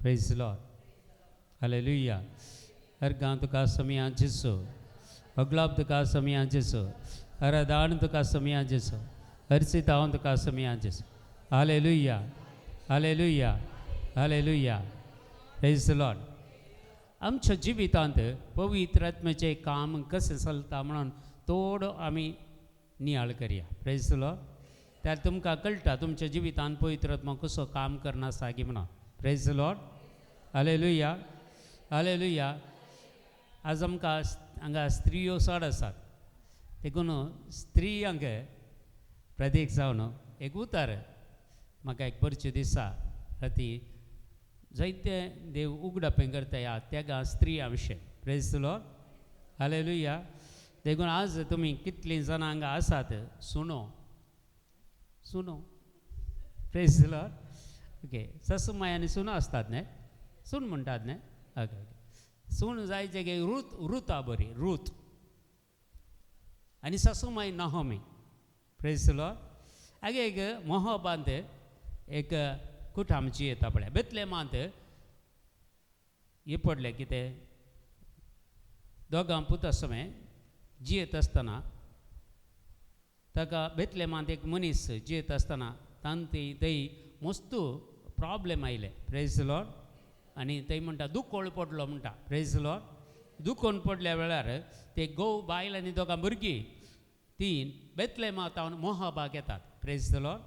Praise Lord. Hallelujah. हर गांव तुका समिया जेसू, अगलाब तुका समिया जेसू, हर दान तुका समिया जेसू, हर सितावन तुका समिया जेसू. Hallelujah, hallelujah, hallelujah. Praise Lord. आमच्या जिवितांत पवित्र आत्म्याचें काम कशें चलता म्हणून थोडो आमी नियाळ करया. प्रेज लॉर्ड. त्या तुमकां कळटा तुमच्या जिवितांत पवित्र आत्मा कसो काम करना सागी म्हणून. Praise Lord. Hallelujah, hallelujah. आज आमकां हांगा स्त्रियो चड आसात, देखून स्त्रियांक प्रतीक जावन एक उतर म्हाका एक बरचें दिसा राती जायते देव उगडापें करता ह्या त्यागा स्त्रियां विशय. Praise Lord. Hallelujah. देखून आज तुमी कितलीं जाणां हांगा आसात, सुनो सुनो. Praise Lord. Okay, सासूमाय आनी सुनो आसतात न्हय, सून म्हणटात न्हय. ओके ओके, सून जायचे की रूत, रुता बरी रूत आनी सासूमाय नहोमी. Praise Lord. आगे एक मोहोबांत एक कुटामची येता पळय, बेतलेमांत हे पडलें कितें, दोगां पुता समें जियेत आसतना ताका बेतलेमांत एक मनीस जियेत आसतना तांती थंय मस्तू प्रॉब्लेम आयले. Praise Lord. आनी थंय म्हणटा दुकोळ पडलो म्हणटा. Praise Lord. दुकोन पडल्या वेळार ते घोव बायल आनी दोगां भुरगीं तीन बेतलेमा तावन मोहाबाक येतात. Praise Lord.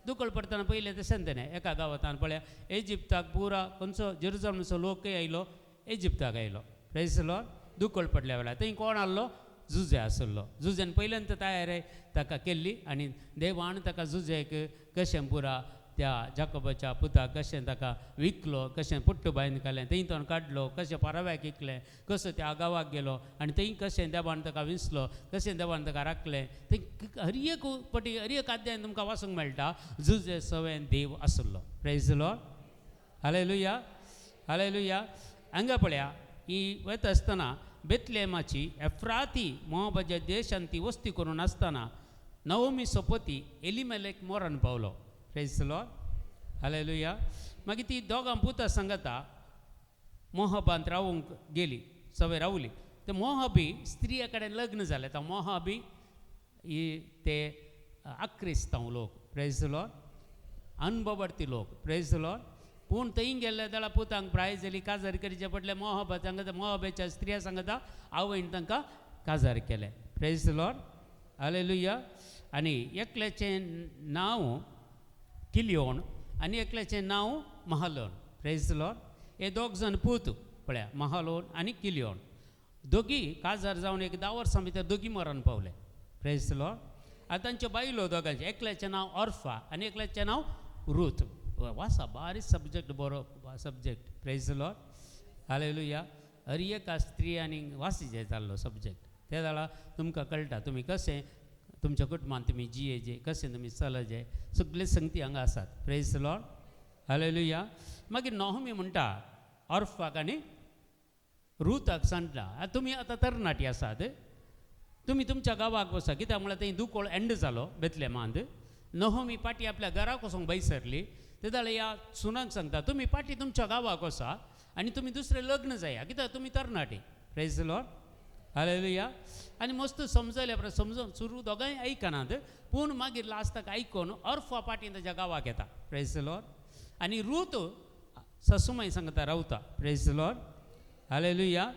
दुकळ पडटना पयलें तशें तें एका गांवांत पळया इजिप्ताक पुरा खंयचो जेरुजलमचो लोकय आयलो, इजिप्ताक आयलो. Praise Lord. दुकळ पडल्या वेळार थंय कोण आहलो, जुजे आसलो. जुजेन पयल्यान तयार ताका केल्ली आनी देवान ताका जुजेक कशें पुरा त्या जाकोबाच्या पुताक कशें ताका विकलो, कशें पुट्टू बांयन घालें, थंय तो काडलो, कशें पाराव्याक विकलें, कसो त्या गांवाक गेलो आनी थंय कशें देवान ताका विंचलो, कशें देवान ताका राखलें. थंय हर एक पटी हर एक अध्याय तुमकां वाचूंक मेळटा. जुजे सवें देव आसलो. Praise Lord. Hallelujah, hallelujah. हांगा पळया ही वता आसतना बेतलेमाची एफ्राती मोहाबाच्या देशांत ती वस्ती करून आसतना नवमी सोपती एलिमेलेक मरण पावलो. Praise Lord. Hallelujah. मागीर ती दोगां पुतां सांगता मोहबांत रावूंक गेली, सवय रावली. ते मोहबी स्त्रिया कडेन लग्न जालें. तो मोहबी ही ते आक्रिस्तांव लोक. Praise Lord. अनभवर्थी लोक. Praise Lord. पूण थंय गेल्ले जाल्यार पुतांक प्राय जाली, काजार करचें पडलें. मोहबा सांगता, मोहबाच्या स्त्रिया सांगता आवयन तांकां काजार केलें. Praise Lord. Hallelujah. आनी एकल्याचें नांव किलियोन आनी एकल्याचें नांव महालोन. Praise Lord. हे दोग जाण पूत पळया, महालोन आनी किलियोन, दोगी काजार जावन एक 10 वर्सां भितर दोगी मरण पावले. Praise Lord. आतां तांच्यो बायलो दोगांचें, एकल्याचें नांव ऑर्फा आनी एकल्याचें नांव रूथ. वासा बारीक सब्जॅक्ट, बरो सब्जॅक्ट. Praise Lord. Hallelujah. हर एका स्त्री आनी वासीचे जाल्लो सब्जॅक्ट ते जाल्यार तुमकां कळटा तुमी कशें तुमच्या कुटुंबान तुमी जियेजे, कशें तुमी चलजे, सगळे संगती हांगा आसात. Praise Lord. Hallelujah. मागीर नोहमी म्हणटा ऑर्फाक आनी रुताक सांगता, तुमी आतां तरणाटी आसात, तुमी तुमच्या गांवाक वचा, कित्याक म्हळ्यार थंय दुकोळ एंड जालो बेतलेमांत. नहोमी पाटी आपल्या घराक वचोंक भायर सरली. ते जाल्यार ह्या सुनांक सांगता तुमी पाटी तुमच्या गांवाक वचा आनी तुमी दुसरें लग्न जाया, कित्याक तुमी तरणाटी. Praise Lord. Hallelujah. आनी मस्त समजले उपरांत समजून सुरू दोगांय आयकनात, पूण मागीर लास्टाक आयकून ऑर्फा पाटी ताच्या गांवाक येता. Praise Lord. आनी रूत सासूमाय सांगता रावता. Praise Lord. Hallelujah.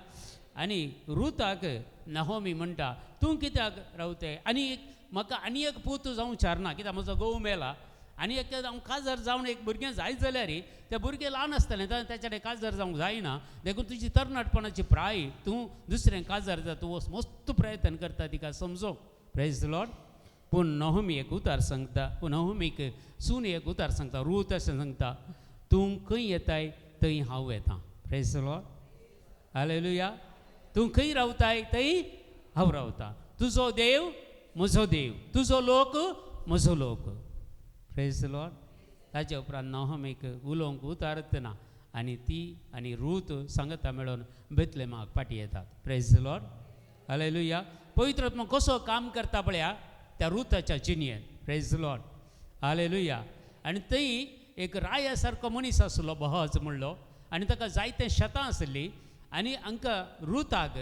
आनी रुताक नहोमी म्हणटा तूं कित्याक रावताय, आनी एक म्हाका आनी एक पूत जावंक चारना, कित्याक म्हजो घोव मेला आनी एक हांव काजार जावन एक भुरगें जाय जाल्यार तें भुरगें ल्हान आसतलें, ताच्या कडेन काजार जावंक जायना, देखून तुजी तरणाटपणाची प्राय तूं दुसरें काजार जा, तूं मस्त प्रयत्न करता तिका समजोंक. Praise Lord. पूण नहोमी एक उतार सांगता, पूण नहोमीक सून एक उतार सांगता, रूत अशें सांगता, तूं खंय येताय थंय हांव येता. Praise Lord. Hallelujah. तूं खंय रावताय थंय हांव रावता, तुजो देव म्हजो देव, तुजो लोक म्हजो लोक. Praise Lord. ताचे उपरांत नहोमीक उलोवंक उतारत ना आनी ती आनी रूत सांगता मेळोन बेतलेमाक फाटी येतात. Praise Lord. Hallelujah. पवित्र आत्मा कसो काम करता पळया त्या रुताच्या जिणयेन. Praise Lord. Hallelujah. आनी थंय एक राया सारको मनीस आसलो बहज म्हणलो, आनी ताका जायते शेतां आसली आनी हांकां रुताक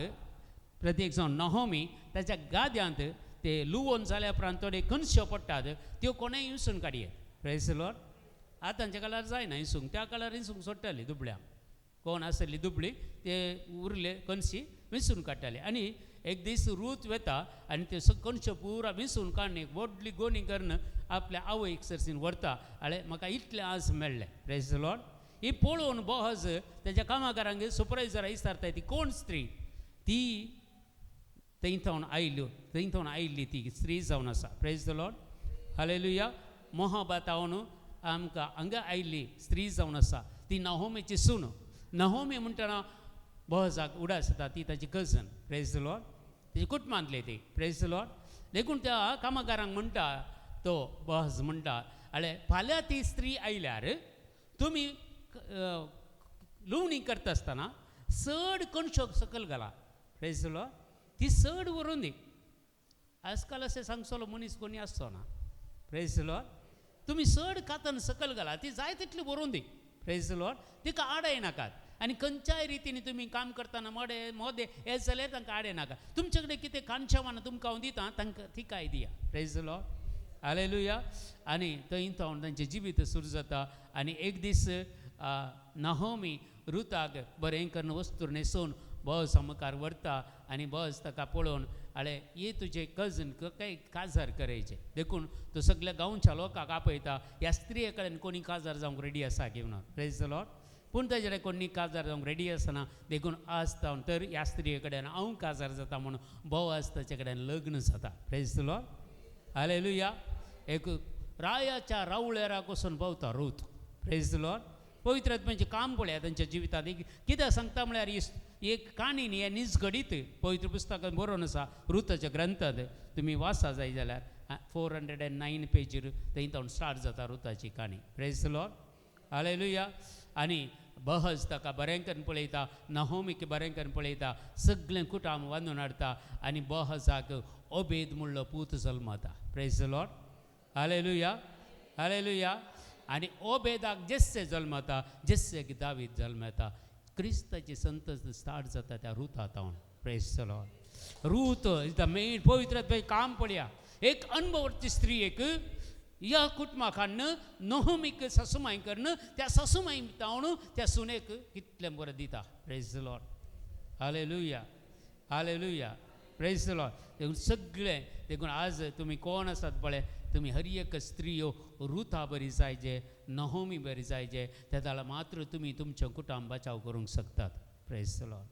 प्रत्येक जावन नहोमी ताच्या गाद्यांत ते लुवोन जाल्या उपरांत थोडे कणश्यो पडटात त्यो कोणेय विसून काडये. प्रेज लॉर्ड. आतांच्या काळार जायना हिसूंक, त्या काळार हिसूंक सोडटाली दुबळ्यांक, कोण आसली दुबळी ते उरले कणशी विसून काडटाले. आनी एक दीस रूत वेता आनी त्यो कणश्यो पुरा विसून काडून एक व्हडली गोणी करून आपल्या आवयक सरसीन व्हरता. आळे म्हाका इतलें आज मेळ्ळें. Praise lord. ही पळोवन बोहज तेज्या कामाकारांक सुपरवायजरा विचारताय ती कोण स्त्री, ती थंय थावन आयल्यो, थंय थावन आयिल्ली ती स्त्री जावन आसा. Praise the lord. Hallelujah. मोहाबातावन आमकां हांगा आयिल्ली स्त्री जावन आसा. ती नहोमीची सून. नहोमी म्हणटना बोहजाक उडास येता, ती ताची कजन. प्रेज the Lord. ताची कुटुंबांतली ती. Praise the lord. देखून त्या कामाकारांक म्हणटा तो बोहज म्हणटा, आळे फाल्यां ती स्त्री आयल्यार तुमी लुवणी करता आसतना चड कणशो सकयल घाला. Praise the lord. ती चड व्हरून दी. आजकाल अशें सांगचलो मनीस कोणी आसचो ना. Praise the lord. तुमी चड कातन सकयल घाला, ती जाय तितली व्हरून दी. Praise the lord. तिका आडाय नाकात आनी खंयच्याय रितीन तुमी काम करतना मोडे मोदे हे जाल्यार तांकां आडय नाका. तुमचे कडेन कितें कानशेवान तुमकां हांव दिता तांकां तिकाय दिया. Praise the lord. Hallelujah. आनी थंय थावन तांचें जिवीत सुरू जाता. आनी एक दीस नहोमी रुताक बरें करून वस्तू न्हेसोवन बस मुखार व्हरता आनी बस ताका पळोवन आळे ये तुजे कजन काय काजार करायचे. देखून तो सगल्या गांवच्या लोकांक आपयता, ह्या स्त्रिये कडेन कोणी काजार जावंक रेडी आसा की म्हणून. Praise the lord. पूण ताजे कडेन कोणी काजार जावंक रेडी आसना. देखून आज तावन तर ह्या स्त्रिये कडेन हांव काजार जाता म्हणून बोवाज ताचे कडेन लग्न जाता. Praise the lord. Hallelujah. एक रायाच्या रावळेराक वचून पावता रूत. Praise the lord. पवित्र आत्म्याचें काम पळया तांच्या जिवितांत. कित्याक सांगता म्हळ्यार एक काणी न्ही, हें निजगडीत पवित्र पुस्तकांत बरोवन आसा. रुताच्या ग्रंथांत तुमी वाचा जाय जाल्यार 409 पेजीर थंय तावन स्टार्ट जाता रुताची काणी. Praise the lord. Hallelujah. आनी बहज ताका बरें करून पळयता, नहोमीक बरें करून पळयता, सगळें कुटाम बांदून हाडटा आनी बहजाक ओबेद म्हणलो पूत जल्मता. Praise the lord. Hallelujah. Hallelujah. आनी ओबेदाक जेस्से जल्मता, जेस्सेक दावीद जल्मता. क्रिस्ताची संतत स्टार्ट जाता त्या रुता तावन. Praise the lord. Ruth is the main पवित्र काम पळया. एक अनुभवची स्त्री एक ह्या कुटुंबाक हाडून नहोमीक सासुमाय करून त्या सासुमाय तावन त्या सुनेक कितलें बरें दिता. Praise the lord. Hallelujah. Hallelujah. Praise the lord. देखून सगळें, देखून आज तुमी कोण आसात पळय, तुमी हर एक स्त्रियो रुथा बरी जायजे, नहोमी बरी जायजे, त्या जाल्यार मात्र तुमी तुमचें कुटुंब बचाव करूंक शकतात. Praise the lord.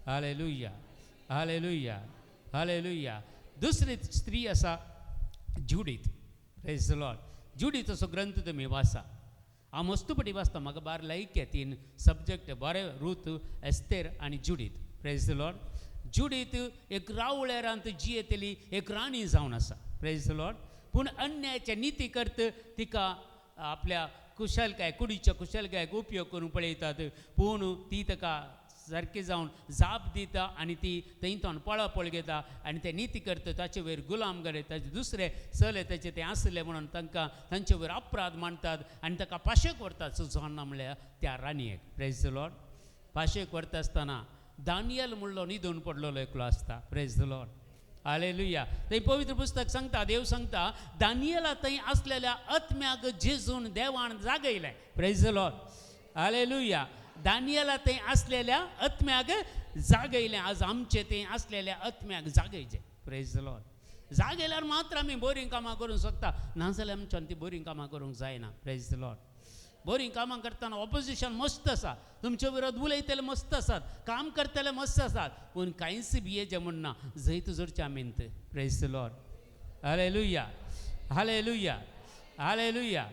Hallelujah. Hallelujah. Hallelujah. दुसरी स्त्री आसा जुडीत. Praise the lord. Judith असो ग्रंथ तुमी वाचा. हांव मस्तपटी वाचता, म्हाका बार लायक हे तीन सब्जॅक्ट बरे, रूथ, एस्तेर आनी जुडीत. Praise the lord. Judith एक रावळेरांत जियेतली एक राणी जावन आसा. Praise the lord. पूण अन्यायाच्या निती करत तिका आपल्या कुशलकाय, कुडीच्या कुशलकायक उपयोग करून पळयतात. पूण ती ताका सारकी जावन जाप दिता आनी ती थंय तावन पळापळ घेता आनी ते निती करता ताचे वयर गुलाम करे ताचे दुसरे चले ताचे ते आसले म्हणून तांकां तांचे वयर अपराध मांडटात आनी ताका पाशेक व्हरतात. सुजाना म्हणल्यार त्या राणयेक. Praise the lord. पाशेक व्हरता आसतना दानियल म्हणलो न्हिदून पडलेलो एकलो आसता. Praise the lord. Hallelujah. थंय पवित्र पुस्तक सांगता, देव सांगता दानियला थंय आसलेल्या आत्म्याक जेजून देवान जागयलें. Praise the lord. Hallelujah. दानियला थंय आसलेल्या आत्म्याक जागयलें. आज आमचे थंय आसलेल्या आत्म्याक जागयचें. Praise the lord. जागयल्यार मात्र आमी बरीं कामां करूंक शकता, नाजाल्यार आमच्यान ती बरीं कामां करूंक जायना. Praise the lord. बरीं कामां करतना ऑपोजिशन मस्त आसा, तुमचे विरोध उलयतले मस्त आसात, काम करतले मस्त आसात, पूण कांयच भियेचें म्हण ना, जैत जोडचें आमी. Praise the lord. Hallelujah. Hallelujah. Hallelujah.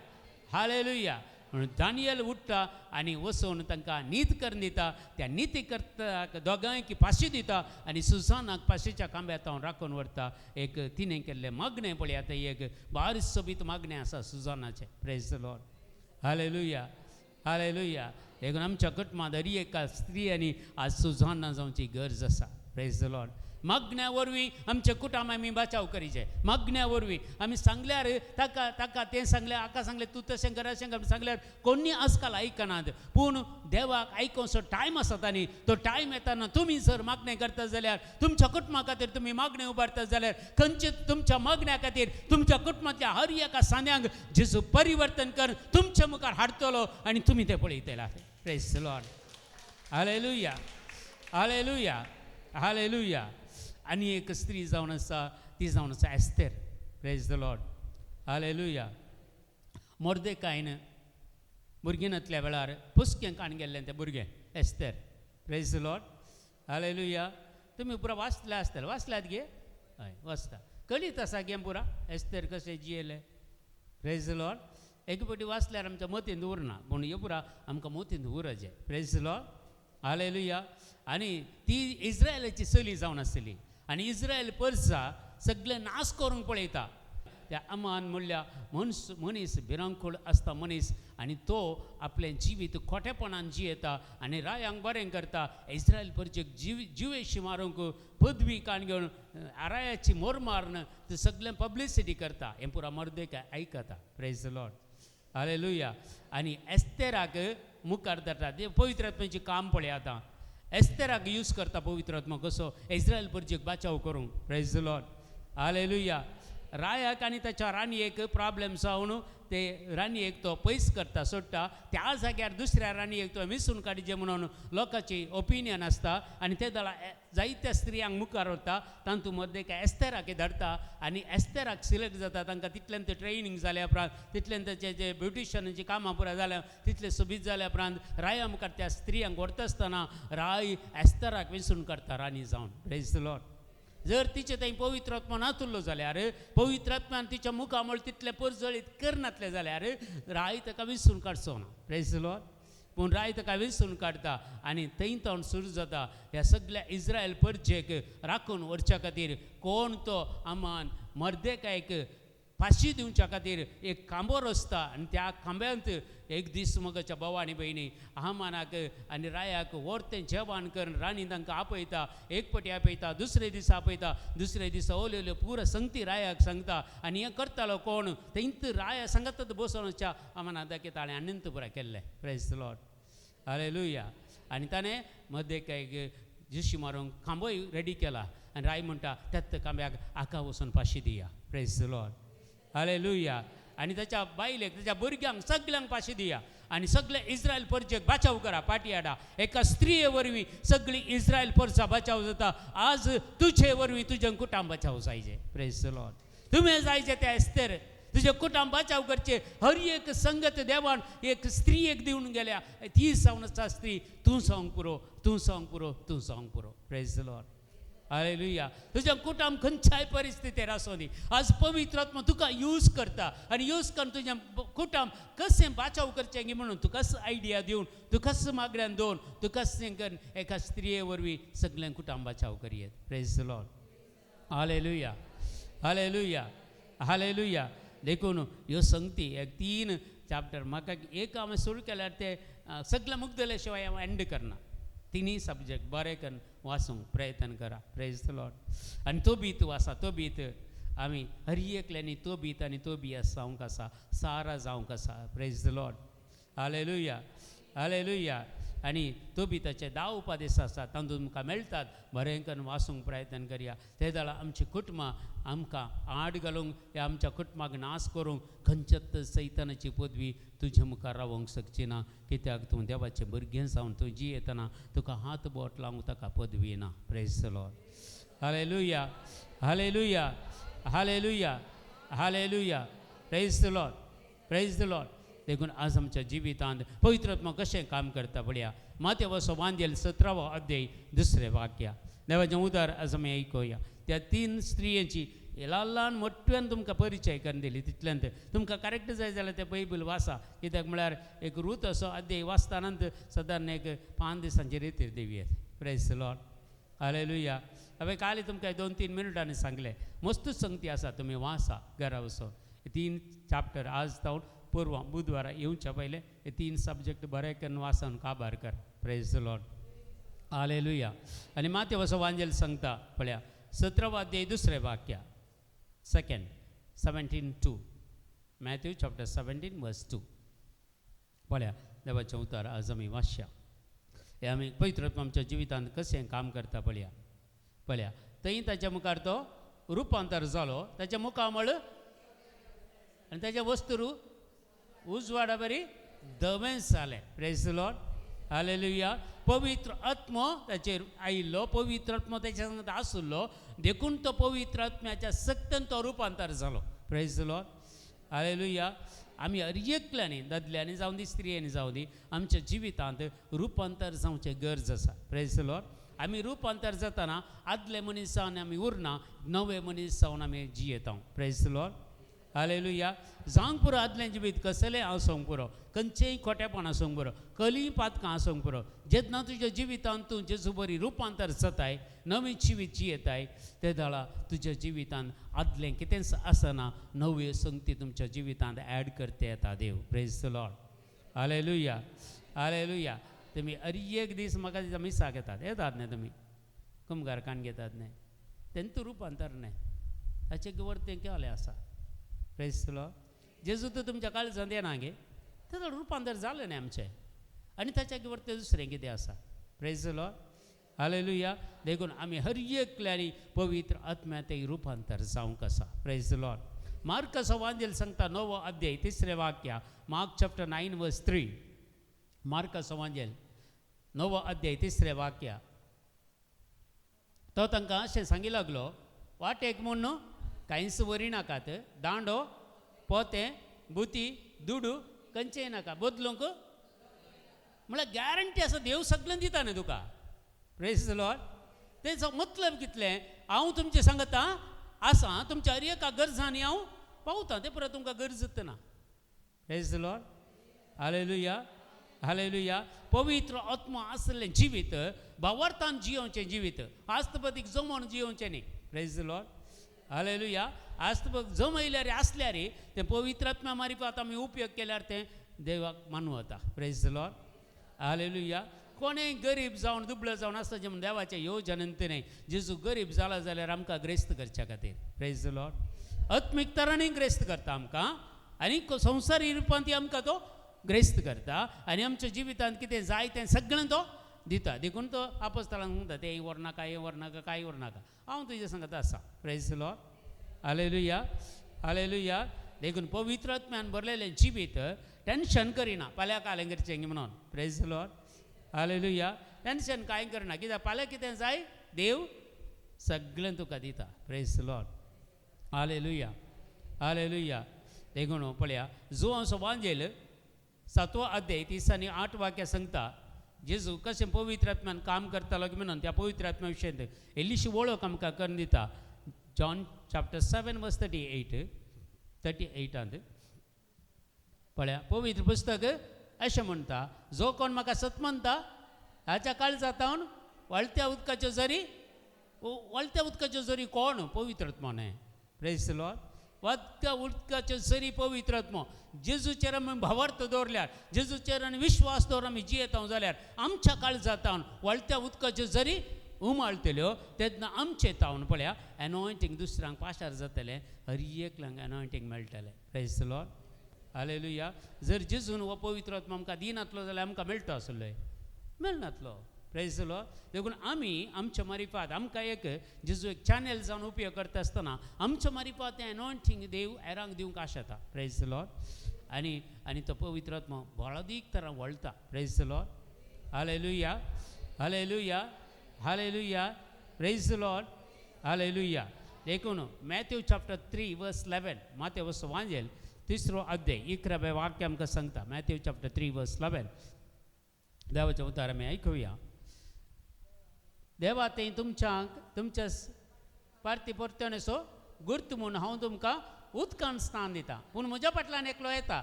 Hallelujah. म्हणून दानियल उठ्ठा आनी वचून तांकां नीत करून दिता. त्या निती करता दोगांयक पाशी दिता आनी सुजानाक पाशीच्या खांब्यात हांव राखून व्हरता. एक तिणें केल्लें मागणें पळयात, एक बारीक सोबीत मागणें आसा सुजानाचें. Praise the lord. Hallelujah. Hallelujah. देखून आमच्या कुटुंबांत हर एका स्त्रियांनी आज सुजाना जावची गरज आसा. Praise the lord. मागण्या वरवीं आमच्या कुटुंब आमी बाचाव करीचे. मागण्या वरवीं आमी सांगल्यार ताका ताका तें सांगल्यार हाका सांगलें तूं तशें कर अशें कर सांगल्यार कोणी आजकाल आयकनात. पूण देवाक आयकोसो टायम आसा आनी तो टायम येताना तुमी जर मागणें करता जाल्यार तुमच्या कुटुंबा खातीर तुमी मागणें उबारता जाल्यार खंयचे तुमच्या मागण्या खातीर तुमच्या कुटुंबांतल्या हर एका सांद्यांक जेजू परिवर्तन कर तुमच्या मुखार हाडटलो आनी तुमी तें पळयतले. Praise the Lord. Hallelujah, hallelujah, hallelujah. आनी एक स्त्री जावन आसा ती जावन आसा Esther. Praise the Lord. Hallelujah. मोर्देकायन भुरगीं वेळार पुसकें काण गेल्लें तें भुरगें Esther. Praise the Lord. Hallelujah. तुमी पुरा वाचल्या आसतले, वाचल्यात गे? हय वाचता, कळीत आसा गे पुरा एस्तेर कशें जियेलें. Praise the Lord. एक फावटी वाचल्यार आमच्या मतींत उरना, पूण हे पुरा आमकां मतींत उरचें. Praise the Lord. Hallelujah. आनी ती इस्रायलाची चली जावन आसली आनी इस्रायल परसा सगळें नाश करूंक पळयता. त्या अमान म्हणल्यार मनीस मनीस भिरांकूळ आसता मनीस आनी तो आपलें जिवीत खोटेपणान जियेता आनी रायांक बरें करता. इस्रायल परचेक जिवेशी मारूंक पदवी काण घेवन रायाची मोर मारून ते सगळें पब्लिसिटी करता. हें पुरा मर्देक आयकता. Praise the Lord. Hallelujah. आनी एस्तेराक मुखार धरता. ते पवित्र आत्म्याचें काम पळय आतां. एस्तेराक यूज करता पवित्र आत्मा कसो इस्रायल परचेक बाचाव करूंक. Praise the Lord. Hallelujah. रायाक आनी ताच्या राणयेक प्रॉब्लेम जावन ते राणयेक तो पयस करता सोडटा. त्या जाग्यार दुसऱ्या राणयेक तो मिसून काडचे म्हणून लोकांची ओपिनियन आसता आनी ते दळा जायत्या स्त्रियांक मुखार व्हरता. तातूंत मदें एका एस्तेराक धाडटा आनी एस्तेराक सिलेक्ट जाता. तांकां तितल्यान ते ट्रेनिंग जाल्या उपरांत तितल्यान ताचे जे ब्युटिशियनाची कामां पुराय जाल्या तितले सोबीत जाल्या उपरांत राया मुखार त्या स्त्रियांक व्हरता आसतना राय एस्तेराक वेंचून काडटा राणी जावन. Praise the Lord. जर तिचे थंय पवित्र आत्मा नातुल्लो जाल्यार पवित्र आत्मान तिच्या मुखामळ तितलें परजळीत करनातलें जाल्यार राय ताका विसरून काडचो ना. Praise the Lord. पूण राय ताका विसरून काडटा आनी थंय तावन सुरू जाता ह्या सगळ्या इस्रायल परजेक राखून व्हरच्या खातीर कोण तो अमान मर्देकायक फाशी दिवच्या खातीर एक खांबो रचता आनी त्या खांब्यांत एक दीस मगाच्या भाव आनी भयणी हामानाक आनी रायाक व्हरतें जेवण करून राणी तांकां आपयता. एक पटी आपयता, दुसरे दीस आपयता, दुसरे दिसा ओल्यो ओल्यो पुरा संगती रायाक सांगता आनी हें करतालो कोण थंयत राया सांगतात बसोवच्या हामाना दाखयता ताणें आनंत पुरा केल्लें. Praise the Lord. Hallelujah. आनी ताणें मर्देकायक जिशी मारूंक खांबोय रेडी केला आनी राय म्हणटा त्याच खांब्याक आका वचून फाशी दिया. Praise the Lord. Hallelujah. आनी ताच्या बायलेक ताच्या भुरग्यांक सगल्यांक फाशी दिया आनी सगळे इस्रायल परजेक बाचाव करा पाटी हाडा. एका स्त्रिये वरवीं सगळी इस्रायल परचा बाचाव जाता. आज तुजे वरवीं तुजें कुटुंब बाचाव जायचे. Praise the Lord. तुवें जायचे त्या एस्तेर तुजें कुटुंब बाचाव करचें. हर एक संगत देवान एक स्त्रियेक दिवन गेल्या ती जावन आसा स्त्री. तूं सांग पुरो, तूं सांग पुरो, तूं सांग पुरो. Praise the Lord. Hallelujah. तुजें कुटुंब खंयच्याय परिस्थितीर आसूं दी आज पवित्र आत्मा तुका यूज करता आनी यूज करून तुजें कुटुंब कशें बाचाव करचें गी म्हणून तुकाच आयडिया दिवन तुकाच मागण्यान दवरून तुकाच तें करून एका स्त्रिये वरवीं सगळें कुटुंब बाचाव करयेत. Praise the Lord. Hallelujah. Hallelujah. Hallelujah. देखून ह्यो संगती एक 3 चॅप्टर म्हाका एक हांवें सुरू केल्यार ते सगळें मुगदले शिवाय हांव एंड करना. तिनूय सब्जेक्ट बरें करून वाचूंक प्रयत्न करा. Praise the Lord. आनी तोबीत आसा, तोबीत आमी हर एकल्यांनी तोबीत आनी तोबियास जावंक आसा, सारा जावंक आसा. Praise the Lord. Hallelujah. Hallelujah. आनी तोबिताचे 10 उपदेश आसा तातूंत तुमकां मेळटात. बरें करून वाचूंक प्रयत्न करया. ते जाल्यार आमची कुटुंबां आमकां आड घालूंक या आमच्या कुटुंबाक नाश करूंक खंयच्याच सैतानाची पदवी तुजे मुखार रावोंक शकची ना. कित्याक तूं देवाचें भुरगें जावन तूं जियेतना तुका हात बोट लावंक ताका पदवी ना. Praise the Lord. Hallelujah. Hallelujah. Hallelujah. Hallelujah. Praise the Lord. Praise the Lord. देखून आज आमच्या जिवितांत पवित्र आत्मा कशें काम करता पळया. मातेवसो वांदेल 17वो अध्याय 2 वाक्य देवाचें उदार आज आमी आयकुया. त्या 3 स्त्रियांची ल्हान ल्हान मोठ्यान तुमकां परिचय करून दिली. तितल्यान तुमकां करेक्ट जाय जाल्यार तें बायबल वाचा. कित्याक म्हळ्यार एक रूत असो अध्याय वाचताना सदां एक 5 दिसांची रेतीर देवी. Praise the Lord. Hallelujah. हांवें काल तुमकां 2-3 मिनटांनी सांगलें. मस्त संगती आसा, तुमी वाचा घरा वचून. 3 चॅप्टर आज जावन पूर्व बुधवारा येवच्या पयलें हे 3 सब्जेक्ट बरें करून वाचून काबार कर. Praise the Lord. Hallelujah. आनी मातेवसो वांजेल सांगता पळया. सतरावो अध्याय दुसरें वाक्य, second 17:2, Matthew chapter 17 verse 2. पळया देवाचें उतर आज आमी वाचया. हें आमी पवित्र आत्मो आमच्या जिवितांत कशें काम करता पळया. पळया थंय ताच्या मुखार तो रुपांतर जालो, ताच्या मुखामळ आनी ताच्या वस्तुरू उजवाडा बरी धवें जालें. Praise the Lord, hallelujah. पवित्र आत्मो ताचेर आयिल्लो, पवित्र आत्मो ताच्या संगत आशिल्लो, देखून तो पवित्र आत्म्याच्या सक्तन तो रुपांतर जालो. Praise the Lord, hallelujah. आमी हर एकल्यांनी, दादल्यांनी जावं दी स्त्रियांनी जावं दी, आमच्या जिवितांत रुपांतर जावचें गरज आसा. Praise the Lord. आमी रुपांतर जातना आदले मनीस जावन आमी उरना, नवे मनीस जावन आमी जियेता. Praise the Lord, hallelujah. जावंक पुरो आदलें जिवीत कसलें आसूंक पुरो, खंयचेंय खोटेपण आसूंक पुरो, कसलींय पातकां आसूंक पुरो, जेन्ना तुज्या जिवितांत तूं जेजू बरी रुपांतर जाताय, नवें जिवीत जियेताय, ते दाळा तुज्या जिवितांत आदलें कितेंच आसना, नव्यो संगती तुमच्या जिवितांत एड करते येता देव. Praise the Lord, hallelujah, hallelujah. तुमी हर एक दीस म्हाका दिसता मिसाक येतात, येतात न्ही तुमी, कुमगार कान घेतात न्ही, तेंतू रुपांतर न्ही, ताचें वर तें केलें आसा. Praise the Lord. जेजू तर तुमच्या काळजांत येना गे, तेजो रुपांतर जालें न्ही आमचें, आनी ताच्या वर तें दुसरें कितें आसा. Praise the Lord, hallelujah. देखून आमी हर एकल्यांनी पवित्र आत्म्या तें रुपांतर जावंक आसा. Praise the Lord. मार्काचो वांजेल सांगता 9 अध्याय 3 वाक्य, मार्क चॅप्टर 9 वर्स 3, मार्काचो वांजेल 9 अध्याय 3 वाक्य. तो तांकां अशें सांगी लागलो, वाटेक म्हूण कांयच व्हरी नाकात, दांडो पोतें बुती दुडू खंयचेय नाका, बदलूंक म्हळ्यार गॅरंटी आसा, देव सगळें दिता न्ही तुका. Praise the Lord. तेचो मतलब कितलें, हांव तुमचें सांगता आसा, तुमच्या हर एका गरजांनी हांव पावता, तें पुरो तुमकां गरज ना. Praise the Lord, hallelujah, hallelujah. पवित्र आत्मा आसलें जिवीत भावार्थान जियोवचें जिवीत, आस्तपतीक जमोवन जियोवचें न्ही. Praise the Lord, hallelujah. आस्तपतीक जमयल्यार आसल्यार तें पवित्र आत्म्या मारिफात आमी उपयोग केल्यार तें देवाक मानवता. Praise the Lord, hallelujah. कोणेय गरीब जावन दुबळो जावन आसता जें देवाचें योजनंत न्ही, जेजू गरीब जाला जाल्यार आमकां ग्रेस्त करच्या खातीर. Praise the Lord. आत्मीक तरांनी ग्रेस्त करता आमकां, आनी संवसारी रुपांत आमकां तो ग्रेस्त करता, आनी आमच्या जिवितांत कितें जाय तें सगळें तो दिता. देखून तो आपस्तलांक सांगता, तें व्हर नाका, हें व्हर नाका, कांय व्हर नाका, हांव तुजें सांगता आसा. Praise the Lord, hallelujah, hallelujah. देखून पवित्र आत्म्यान भरलेलें जिवीत टेंशन करिना फाल्यां कालें करचें म्हणून. Praise the Lord, hallelujah. Tension कांय करना, कित्याक फाल्यां कितें जाय देव सगळें तुका दिता. Praise the Lord, hallelujah, hallelujah. देखून पळया जुवांचो वांजेल 7 अध्याय 30 आनी 8 वाक्यां सांगता, जेजू कशें पवित्र आत्म्यान काम करतालो की म्हणून त्या पवित्र आत्म्या विशयांत इल्लीशी वळख आमकां करून दिता. जॉन चॅप्टर 7 वर्स 38, 38 पळया पवित्र पुस्तक अशें म्हणटा, जो कोण म्हाका सत म्हणटा हाच्या काळजांत वळत्या उदकाच्यो जरी, वळत्या उदकाच्यो जरी कोण पवित्र आत्मो न्हय. Praise the Lord. वळत्या उदकाच्यो जरी पवित्र आत्मो, जेजूचेर आमी भावार्थ दवरल्यार, जेजूचेर आनी विश्वास दवर आमी जियेता जाल्यार आमच्या काळजांत वळत्या उदकाच्यो जरी उमाळटल्यो तेन्ना आमचे तावन पळया एनॉयंटींग दुसऱ्यांक पाशार जातलें, हर एकल्यांक एनॉयंटींग मेळटलें. Praise the Lord, hallelujah. जर जेजून हो पवित्र आत्मा आमकां दिनातलो जाल्यार आमकां मेळटा आसलो, मेळनातलो. Praise the Lord. देखून आमी आमच्या मारिफात आमकां एक जेजू एक चॅनल जावन उपयोग करता आसतना आमच्या मारिफात तें एनॉयंटींग देव हेरांक दिवंक आशेता. Praise the Lord. आनी आनी तो पवित्र आत्मा बळादीक तरां वळटा. Praise the Lord, hallelujah, hallelujah, hallelujah. Praise the Lord, hallelujah. देखून मॅथ्यू चॅप्टर 3 वर्स 11, मातेवस वांजेल 3 अध्याय 11 वाक्य आमकां सांगता. मॅथ्यू चॅप्टर 3 वर्स 11, देवाचें उतर आमी आयकुया. देवा तें तुमच्या तुमच्या पार्ती परतणेचो गुर्त म्हूण हांव तुमकां उदकान स्थान दिता, पूण म्हज्या फाटल्यान एकलो येता,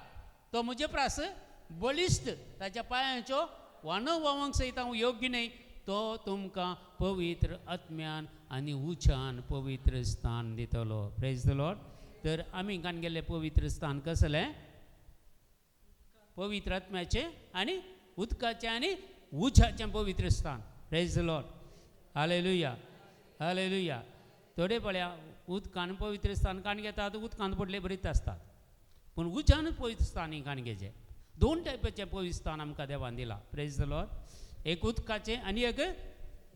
तो म्हजे प्रास बळिश्ट, ताच्या पांयांच्यो वानो व्हांवंक सयत हांव योग्य न्हय, तो तुमकां पवित्र आत्म्यान आनी उच्यान पवित्र स्थान दितलो. Praise the Lord. तर आमी कान गेल्लें पवित्र स्थान कसलें? पवित्र आत्म्याचें आनी उदकाचें आनी उज्याचें पवित्र स्थान. Praise the Lord, hallelujah, hallelujah. थोडे पळया उदकान पवित्र स्थान काण घेतात, उदकान पडले बरीच आसतात, पूण उज्यान पवित्र स्थान काण घेचें. दोन टायपाचें पवित्र स्थान आमकां देवान दिलां. प्रेज the Lord. एक उदकाचें आनी एक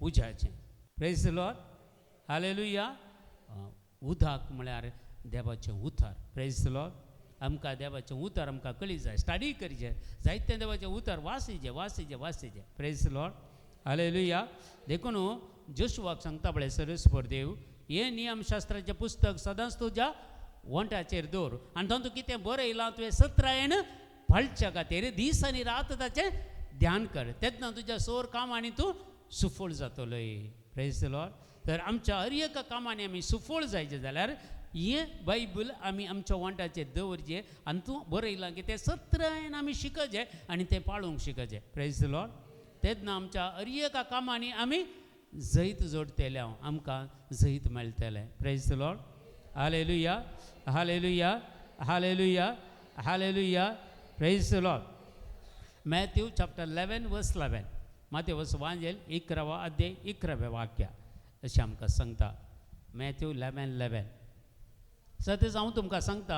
उज्याचें. Praise the Lord. Hallelujah. उदक म्हळ्यार देवाचें उतर. Praise the Lord. आमकां देवाचें उतर आमकां कळी जाय, स्टडी करचें, जायतें देवाचें उतर वासीचें वासीचें वासीचें. Praise the Lord. Hallelujah. देखून जोशुआक सांगता पळय सरस्वर देव, हें नियमशास्त्राचें पुस्तक सदांच तुज्या वंठाचेर दवर आनी तातूंत कितें बरयलां तुवें सत्रायण पाळच्या खातीर दीस आनी रात ताचें ध्यान कर, तेन्ना तुज्या सोर कामांनी तूं सुफळ जातलोय. Praise the Lord. तर आमच्या हर एका कामांनी आमी सुफळ जायचें जाल्यार हें बायबल आमी आमच्या वंठाचेर दवरचें आनी तूं बरयलां की तें सत्रायन आमी शिकचें आनी तें पाळूंक शिकचें. Praise the Lord. तेन्ना आमच्या हर एका कामांनी आमी जैत जोडटले, आमकां जैत मेळटलें. Praise the Lord. Hallelujah. Hallelujah. Hallelujah. Hallelujah. Praise the Lord. Matthew chapter 11 verse 11. मातेवस वांजेल 11 अध्याय 11 वाक्य अशें आमकां सांगता. मॅथ्यू 11:11. सतेच हांव तुमकां सांगता,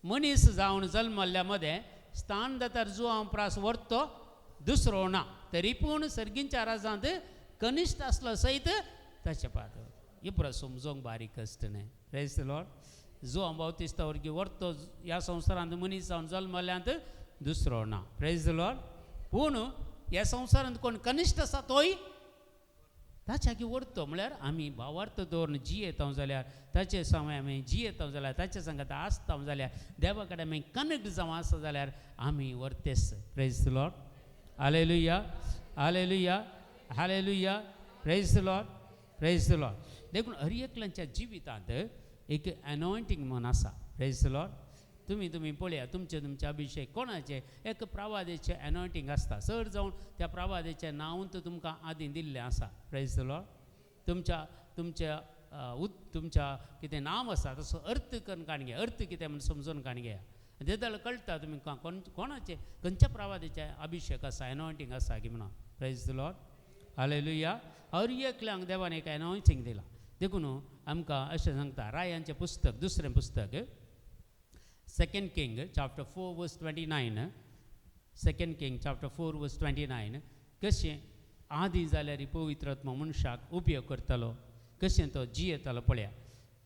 मनीस जावन जल्मल्ल्या मदें स्थान दातार जुवां प्रास व्हरतो दुसरो ना, तरी पूण सर्गींच्या राजांत कनिश्ठ आसलो सयत ताचें पात्र. ही पुरो समजोंक बारीक कश्ट न्हय. Praise the Lord. जुवां बावतिस्ता वर्गी व्हरतो ह्या संवसारांत मनीस जावन जल्मल्यांत दुसरो ना. Praise the Lord. पूण ह्या संवसारांत कोण कनिश्ठ आसा तोय ताच्या की व्हरतो. म्हळ्यार आमी भावार्थ दवरून जियेता जाल्यार, ताचे समय आमी जियेता जाल्यार, ताचे सांगात आसता जाल्यार, देवा कडेन आमी कनेक्ट जावं आसा जाल्यार आमी व्हरतेस. Praise the Lord. Hallelujah. Hallelujah. Hallelujah. Praise the Lord. Praise the Lord. देखून हर एकल्यांच्या जिवितांत एक एनॉयंटींग म्हूण आसा. Praise the Lord. तुमी तुमी पळया तुमचे तुमचे अभिशेक कोणाचे एक प्रवादेचें एनॉयंटींग आसता, चड जावन त्या प्रवादेचें नांव तर तुमकां आदीं दिल्लें आसा. Praise the Lord. तुमच्या तुमच्या तुमच्या कितें नांव आसा तसो अर्थ करून काण घेया, अर्थ कितें म्हूण समजून काण घेया, ते जाल्यार कळटा तुमी कोणाचें खंयच्या प्रवादेचें अभिशेक आसा, एनॉयंटींग आसा की म्हणून. Praise the Lord. Hallelujah. हर एकल्यांक देवान एक एनॉयंटींग दिलां. देखून आमकां अशें सांगता रायांचें पुस्तक दुसरें पुस्तक 2 King chapter 4 verse 29. 2 King chapter 4 verse 29. कशें आदी जाल्यार पवित्र आत्मा मनशाक उपयोग करतालो, कशें तो जियेतालो पळया.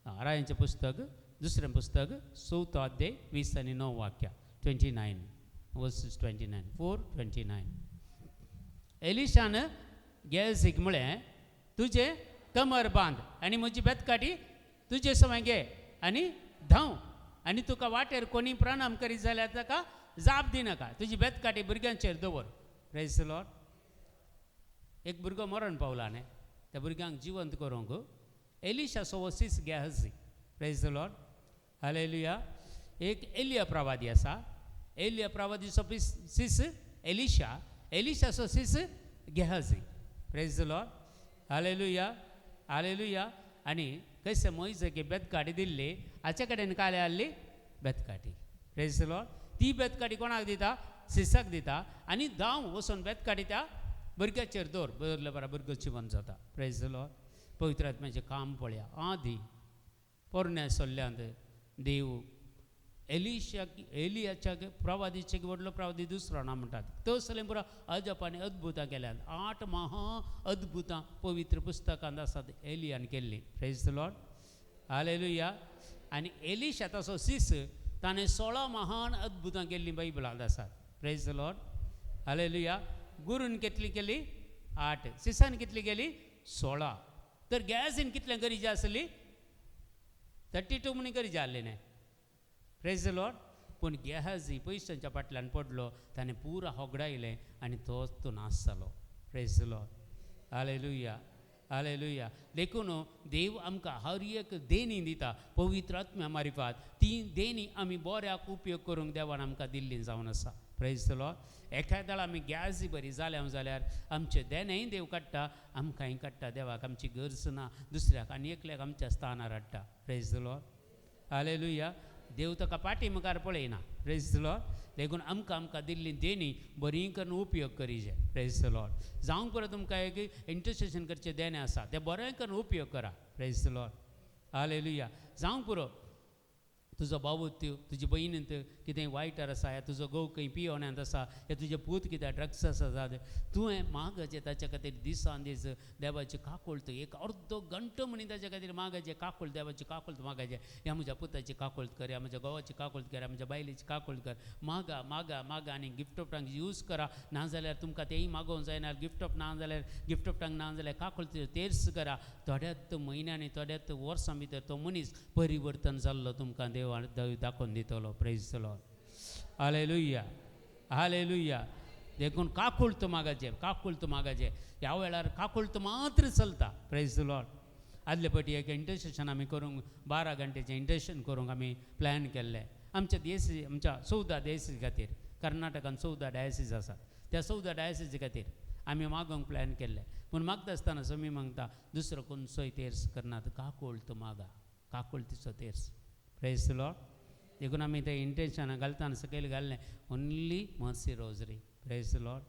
रायांचें पुस्तक दुसरें पुस्तक 4 अध्याय 20 आनी 9 वाक्या 29 verses 29 4:29. एलिशान गेहजीक म्हळें, तुजें कमर बांद आनी म्हजी बेतकाटी तुजे समय घे आनी धांव, आनी तुका वाटेर कोणी प्रणाम करीत जाल्यार ताका जाप दिनाका, तुजी बेतकाटी भुरग्यांचेर दवर. Praise the Lord. एक भुरगो मरण पावला न्ही, त्या भुरग्यांक जिवंत करूंक एलिशाचो हो सीस Gehazi. Praise the Lord. Hallelujah. एक एलिया प्रवादी आसा, एलिया प्रवादीचो सीस एलिशा, एलिशाचो सीस Gehazi. Praise the Lord. Hallelujah. Hallelujah. आनी कशें मोयजकी बेतकाटी दिल्ली, हाचे कडेन काले आहली बेतकाटी. Praise the Lord. ती बेतकाटी कोणाक दिता? सिसाक दिता. आनी धांव वचून बेतकाटी त्या भुरग्याचेर दवर, दवरले बरा भुरगो जिवन जाता. Praise the Lord. पवित्र आत्म्याचें काम पळया. आदी पोरण्या सल्ल्यांत देव एलिशाक एलियाच्या प्रवादीचे व्हडलो प्रवादी दुसरो ना म्हणटात, तो सगळें पुरो अजप आनी अद्भुतां केल्यात. 8 महा अद्भुतां पवित्र पुस्तकांत आसात एलियान केल्लीं. Praise the Lord. Hallelujah. आनी एलिशा ताचो सीस ताणें 16 महान अद्भुतां केल्लीं बायबलांत आसात. Praise the Lord. Hallelujah. गुरून कितली केली? 8. सिसान कितली केली? 16. तर गॅसीन कितलें गरज आसली? 32 म्हणून गरज आहली न्ही. Praise the Lord. पूण गेहाजी पयशांच्या फाटल्यान पडलो, ताणें पुरा होगडायलें आनी तोच तो नाश जालो. Praise the Lord. Hallelujah. Hallelujah. देखून देव आमकां हर एक देणी दिता पवित्र आत्म्या मारिफात, ती देणी आमी बऱ्याक उपयोग करूंक देवान आमकां दिल्ली जावन आसा. Praise the Lord. एखाद्या आमी गॅसी बरी जाल्या जाल्यार आमचें देणेंय देव काडटा, आमकांय काडटा. देवाक आमची गरज ना, दुसऱ्याक आनी एकल्याक आमच्या स्थानार हाडटा. Praise the Lord. Hallelujah. देव ताका पाटी मुखार पळयना. प्रेज the Lord. देखून आमकां आमकां दिल्ली देणी बरी करून उपयोग करीजे. प्रेज the Lord. जावंक पुरो तुमकां एक इंटरसेशन करचें देणें आसा, तें बरें करून उपयोग करा. Praise the Lord. Hallelujah. जावंक पुरो तुजो बाबू तुजी भयणींत कितें वायटर आसा, या तुजो घोव खंय पियोण्यांत आसा, या तुजे पूत कितें ड्रग्स आसा, तुवें मागचें ताच्या खातीर दिसान दीस देवाची काकुळट, एक अर्दो घंटो म्हणी ताच्या खातीर मागाचें काकुळट, देवाची काकुळट मागाचें. ह्या म्हज्या पुताची काकुळट कर, ह्या म्हज्या घोवाची काकुळट कर, ह्या म्हज्या बायलेची काकुळट कर. मागा मागा मागा आनी गिफ्ट ऑफ टंग यूज करा. नाजाल्यार तुमकां तेंय मागोवंक जायना, गिफ्ट ऑफ ना जाल्यार गिफ्ट ऑफ टंग ना जाल्यार काकुळट तेर्स करा. थोड्याच म्हयन्यांनी थोड्याच वर्सां भितर तो मनीस परिवर्तन जाल्लो तुमकां देव दाखोवन दितलो. Praise the Lord. Hallelujah. Hallelujah. देखून काकुळट मागाचें, काकुळट मागाचें. ह्या वेळार काकुळट मात्र चलता. Praise the Lord. आदले फावटी एक इंटरसेशन आमी करूंक 12 घंटेचें इंटरसेशन करूंक आमी प्लॅन केल्लें. आमच्या देश आमच्या 14 डायसीस खातीर, कर्नाटकान 14 डायसीस आसा, त्या 14 डायसीस खातीर आमी मागोवंक प्लॅन केल्लें. पूण मागता आसतना समी मागता दुसरो कोणसोय तेर्स करनात, काकुळट मागा, काकुळटीचो तेर्स. Praise the Lord. देखून आमी तें इंटेन्शनां घालतना सकयल घाललें only mercy rosary. Praise the Lord.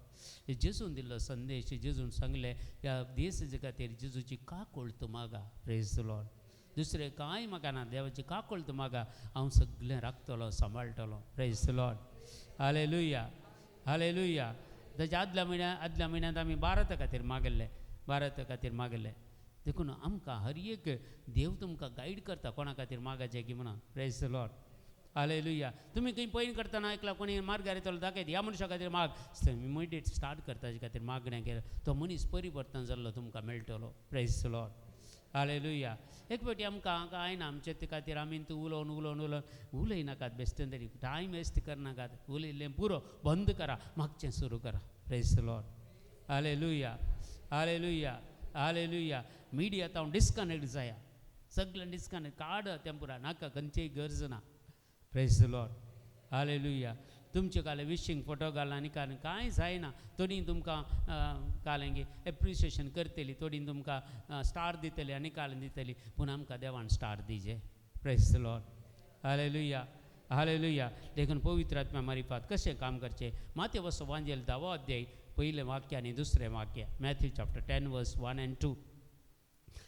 जेजून दिल्लो संदेश, जेजून सांगलें ह्या देसाचे खातीर जेजूची काकुळट मागा. Praise the Lord. दुसरें कांय म्हाका ना, देवाची काकुळट मागा, हांव सगळें राखतलो, सांबाळटलो. Praise the Lord. Hallelujah. Hallelujah. ताच्या आदल्या म्हयन्यांत आमी भारता खातीर मागल्लें, भारता खातीर मागल्लें. देखून आमकां हर एक देव तुमकां गायड करता कोणा खातीर मागाचें की म्हणून. Praise the Lord. Hallelujah. तुमी खंय पयन करतना एकला कोणी मार्गार येतलो दाखयत ह्या मनशा खातीर माग, इमिडिएट स्टार्ट करता ताजे खातीर मागणें केलें, तो मनीस परिवर्तन जाल्लो तुमकां मेळटलो. Praise the Lord. Hallelujah. एक फावटी आमकां कांय ना आमचे ते खातीर आमी तूं उलोवन उलोवन उलोवन उलयनाकात, बेश्टें तरी टायम वेस्ट करनाकात, उलयल्लें पुरो बंद करा, मागचें सुरू करा. Praise the Lord. Hallelujah. Hallelujah. Hallelujah. Media हांव डिस्कनेक्ट जाया, सगळें डिस्कनेक्ट काड तें पुरा, नाका खंयचीय गरज ना. Praise the Lord. Hallelujah. तुमचे काल विशींग फोटो घाल आनी कारण कांय जायना, थोडीं तुमकां कालें एप्रिशिएशन करतली, थोडीं तुमकां स्टार दितली आनी काल दितली, पूण आमकां देवान star दिजे. Praise the Lord. Hallelujah. Hallelujah. देखून पवित्र आत्म्या मारिफात कशें काम करचें, माते वसो वांजेल 10वो अध्याय पयलें वाक्य आनी दुसरें वाक्य, Matthew chapter 10 verse 1 and 2.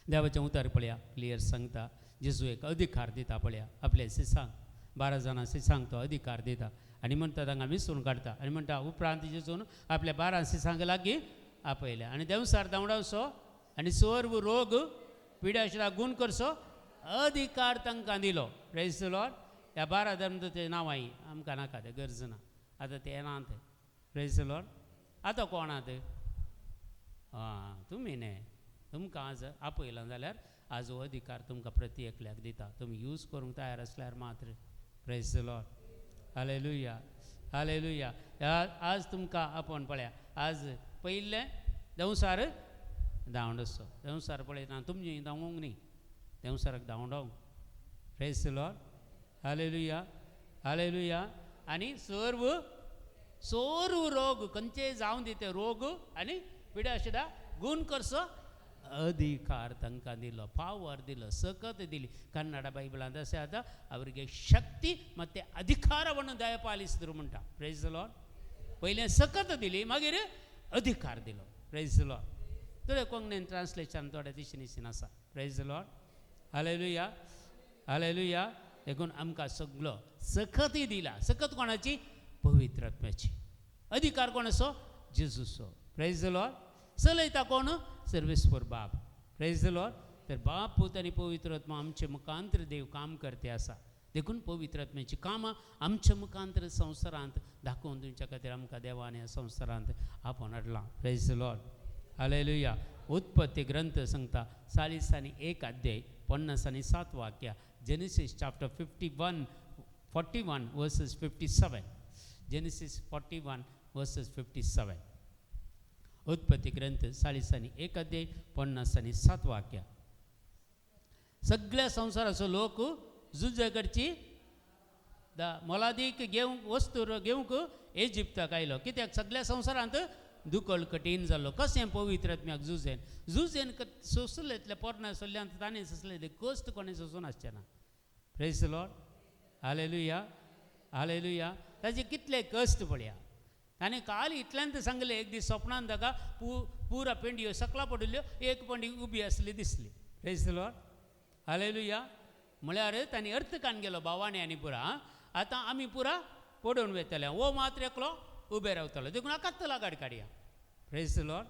देवाचें उतर पळया क्लियर सांगता, जेजू एक अधिकार दिता पळया आपल्या शिसांक, 12 जाणां शिसांक तो अधिकार दिता आनी म्हणटा तांकां विसरून काडटा आनी म्हणटा उपरांत जेजून आपल्या 12 शिसांक लागीं आपयलें आनी देंवसार धांवडावचो आनी सर्व रोग पिड्याशिरा गूण करचो अधिकार तांकां दिलो. Praise the Lord. ह्या 12 धर्मदूताचें नांवांय आमकां नाका, तें गरज ना, आतां ते येना तें. Praise the Lord. आतां कोण आतां आं तुमी न्ही, तुमकां आज आपयलां जाल्यार आज हो अधिकार तुमकां प्रति एकल्याक दिता, तुमी यूज करूंक तयार आसल्यार मात्र. Praise the Lord. Hallelujah. Hallelujah. आज तुमकां आपोवन पळया, आज पयलें देंवसार धांवडसो, देंवसार पळयतना तुमची धांवूंक न्ही, देंवसाराक धांवडावंक. Praise the Lord. Hallelujah. Hallelujah. आनी सर्व सर्व रोग खंयचे जावं दी ते रोग आनी पिड्या सुद्दां गूण करचो अधिकार तांकां दिलो, पावर दिलो, सकत दिली. कन्नड बायबलांत अशें आतां ಅವರಿಗೆ ಶಕ್ತಿ ಮತ್ತು ಅಧಿಕಾರವನ್ನು ದಯಪಾಲಿಸಿದ್ರು म्हणटा. Praise the Lord. पयलें सकत दिली, मागीर अधिकार दिलो. Praise the Lord. थोडे कोंकणीन ट्रान्सलेशन थोडे दिशीन दिशीन आसा. Praise the Lord. Hallelujah. Hallelujah. देखून आमकां सगलो सकतय दिला. सकत कोणाची? पवित्र आत्म्याची. अधिकार कोणाचो? जेजूचो. Praise the Lord. चलयता कोण? सर्वेस्पर बाप. Praise the Lord. तर बाप, पूत आनी पवित्र आत्मा आमचे मुखांतर देव काम करते आसा. देखून पवित्र आत्म्याची कामां आमच्या मुखांतर संवसारांत दाखोवन दिवच्या खातीर आमकां देवान ह्या संवसारांत आपोवन हाडलां. Praise the Lord. Hallelujah. उत्पत्ती ग्रंथ सांगता 40 आणि 1 अध्याय 50 आणि 7 वाक्य, Genesis chapter 51 41 verses 57, Genesis 41 verses 57. उत्पत्ती ग्रंथ 40 आणि 1 अध्याय 50 आणि 7 वाक्य. सगळ्या संवसाराचो लोक झुजा करची दा मोलादीक घेवंक वस्तू घेवंक इजिप्ताक आयलो, कित्याक सगळ्या संवसारांत दुकळ कठीण जाल्लो. कशें पवित्र आत्म्याक झुजेन झुजेन सोंसलें, पोरण्या सोल्ल्यान ताणें सोंसलें, ते कश्ट कोणें सोंसून आसचें ना. Praise the Lord. Hallelujah. Hallelujah. ताचे कितले कश्ट पळया. ताणें काल इतल्यान सांगलें, एक दीस सोपणान ताका पुरा पेंडयो सकला पडिल्ल्यो, एक पेंडी उबी आसली दिसली. Praise the Lord. Hallelujah. म्हळ्यार तांणी अर्थ काडून गेलो भावांनी आनी पुरा आतां आमी पुरा पडून वेतले, हो मात्र एकलो उबे रावतलो, देखून आकात लागाड काडया. Praise the Lord.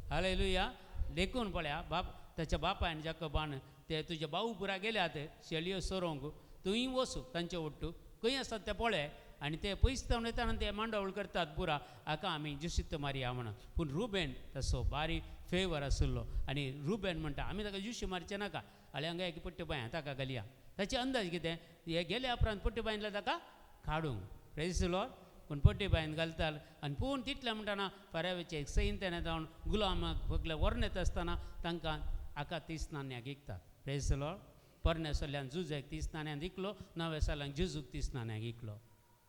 Hallelujah. देखून पळया बाप ताच्या बापायन जाकबान ते तुजे भाऊ पुरा गेल्यात शेळयो सोरोवंक, तुंय वचू तांचे ಒಟ್ಟು खंय आसात ते पळय, आनी ते पयस जावन येताना ते मांडावळ करतात पुरा, हाका आमी जुशित्त मारया म्हणून. पूण रुबेन तसो बारीक फेवर आशिल्लो आनी रुबेन म्हणटा आमी ताका जुशी मारचें नाका, आनी हांगा एक पट्टे बांय ताका घालया. ताचे अंदाज कितें, हे गेल्या उपरांत पट्टे बांयतल्या ताका काडूंक. Praise the Lord. पूण पट्टे बांयन घालताल आनी पूण तितलें म्हणटना फारावेचे एक सैन तेणें जावन गुलामाक सगळे व्हरून येता आसतना तांकां हाका 30 नाण्याक विकतात. Praise the Lord. पोरण्या सल्ल्यान जुजेक 30 नाण्यान विकलो, नव्या सल्ल्यान जुजूक 30 नाण्याक विकलो,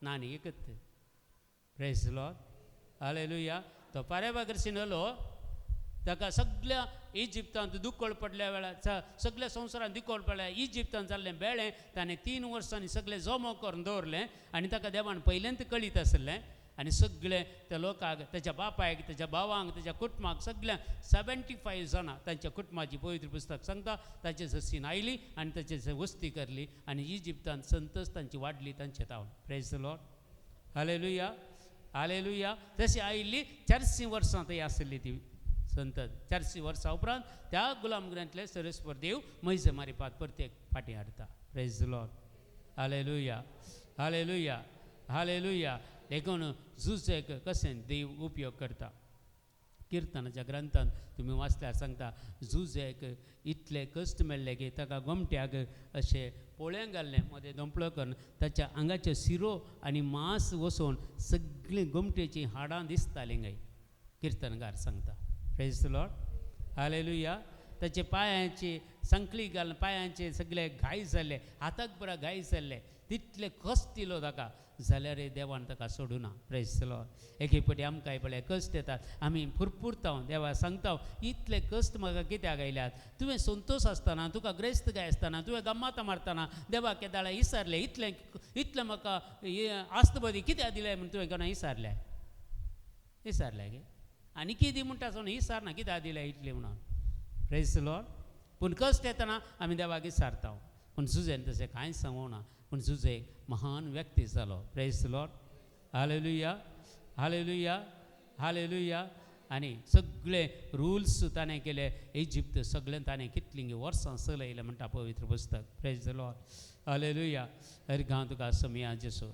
नाणी विकत. Praise the Lord. Hallelujah. तो फारेवा करशीन ताका सगळ्या इजिप्तांत दुकळ पडल्या वेळार, सगळ्या संवसारांत दुकळ पडल्या, इजिप्तांत जाल्लें बेळें ताणें 3 वर्सांनी सगळें जमो करून दवरलें आनी ताका देवान पयल्यांत कळीत आसलें. आनी सगळें त्या लोकांक, ताच्या बापायक, ताच्या भावांक, ताच्या कुटुंबाक, सगळ्यांक 75 जाणां तांच्या कुटुंबाची पवित्र पुस्तक सांगता ताचे ससीन आयली आनी ताचे वस्ती करली आनी इजिप्तांत संतस तांची वाडली तांचे तावन. Praise the Lord. Hallelujah. Hallelujah. तशी आयिल्ली 400 वर्सां थंय आसली ती संतत. 400 वर्सां उपरांत त्या गुलामगिरांतले सरस्वर देव मैजे मारिपात परतेक फाटीं हाडटा. Praise the Lord. Hallelujah. Hallelujah. Hallelujah. देखून जुजेक कशें देव उपयोग करता. किर्तनाच्या ग्रंथांत तुमी वाचल्यार सांगता जुजेक इतले कश्ट मेळ्ळे की ताका गोमट्याक अशें पोळ्यांक घाल्लें मदें दोंपलो करून ताच्या आंगाच्यो सिरो आनी मांस वचून सगळीं गोमटेचीं हाडां दिसतालीं गाय, किर्तनकार सांगता. Praise the Lord. Hallelujah. ताचे पांयांची संकली घालून पांयांचे सगळे घाय जाल्ले, हाताक पुरा घाय जाल्ले, तितले कश्ट दिलो ताका, जाल्यार देवान ताका सोडूना. Praise the Lord. एक एक फावटी आमकां पळय कश्ट येतात, आमी पुरपुरता, देवा सांगता इतले कश्ट म्हाका कित्याक आयल्यात, तुवें संतोश आसतना, तुका ग्रेस्त गाय आसतना, तुवें गम्मातां मारतना देवा केदाळा विसरलें, इतलें इतलें म्हाका आस्तबदी कित्याक दिलें म्हूण तुवें केन्ना विसरलें, विसरलें गे आनी कितें म्हणटा आसतना विसरना कित्याक दिलें इतलें म्हणून. Praise the Lord. पूण कश्ट येतना आमी देवाक विसरता, पूण जुजेन तशें कांयच सांगूना, पूण जुजे एक महान व्यक्ती जालो. Praise the Lord. Hallelujah. Hallelujah. Hallelujah. आनी सगळे रुल्स ताणें केले, इजिप्त सगळें ताणें कितलीं वर्सां चलयलें म्हणटा पवित्र पुस्तक. Praise the Lord. Hallelujah. हर गांव तुका समया जेसो.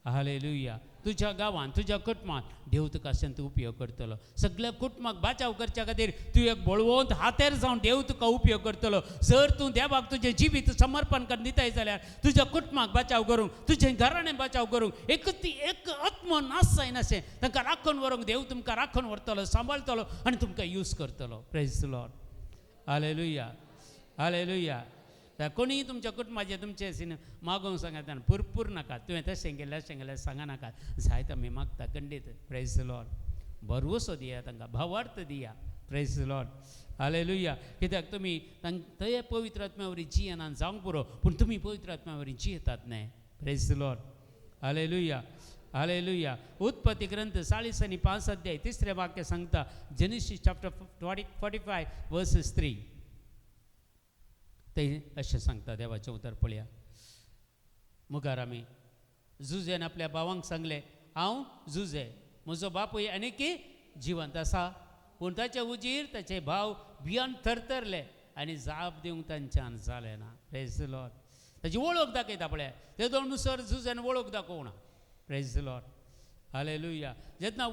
हालेलुया. तुज्या गांवांत, तुज्या कुटुंबांत देव तुका संत उपयोग करतलो. सगळ्या कुटुंबाक बाचाव करच्या खातीर तूं एक बळवंत हातेर जावन देव तुका उपयोग करतलो. जर तूं देवाक तुजें जिवीत समर्पण करून दिताय जाल्यार तुज्या कुटुंबाक बाचाव करूंक, तुजें घराणें बाचाव करूंक, एक ती एक आत्मो नाश जायनाशें तांकां राखून व्हरूंक देव तुमकां राखून व्हरतलो, सांबाळटलो आनी तुमकां यूज करतलो. Praise the Lord. Hallelujah. Hallelujah. कोणीय तुमच्या कुटुंबाचें तुमचें सीन मागूंक सांगता पुरपूर नाका, तुवें तशें केलें अशें केलें सांगा नाका, जायत आमी मागता खंडीत. Praise the Lord. भरवसो दिया तांकां, भावार्थ दिया. Praise the Lord. Hallelujah. कित्याक तुमी तांकां ते पवित्र आत्म्या वरी जियेना जावंक पुरो, पूण तुमी पवित्र आत्म्या वरी जियेतात न्हय. Praise the Lord. Hallelujah. Hallelujah. उत्पत्ती ग्रंथ 40 आनी 5 अध्याय 3 वाक्य सांगता, जेनेसिस चॅप्टर 45 वर्सेस 3, ते अशें सांगता देवाचें उतर पळया. मुखार आमी जुजेन आपल्या भावांक सांगलें, हांव जुजे, म्हजो बापूय आनीक जिवंत आसा. पूण ताचे उजीर ताचे भाव भियान थरथरले आनी जाप दिवंक तांच्यान जालें ना. Praise the Lord. ताची वळख दाखयता पळया, ते दोन सर जुजेन वळख दाखोवना. Praise the Lord. Hallelujah. जेन्ना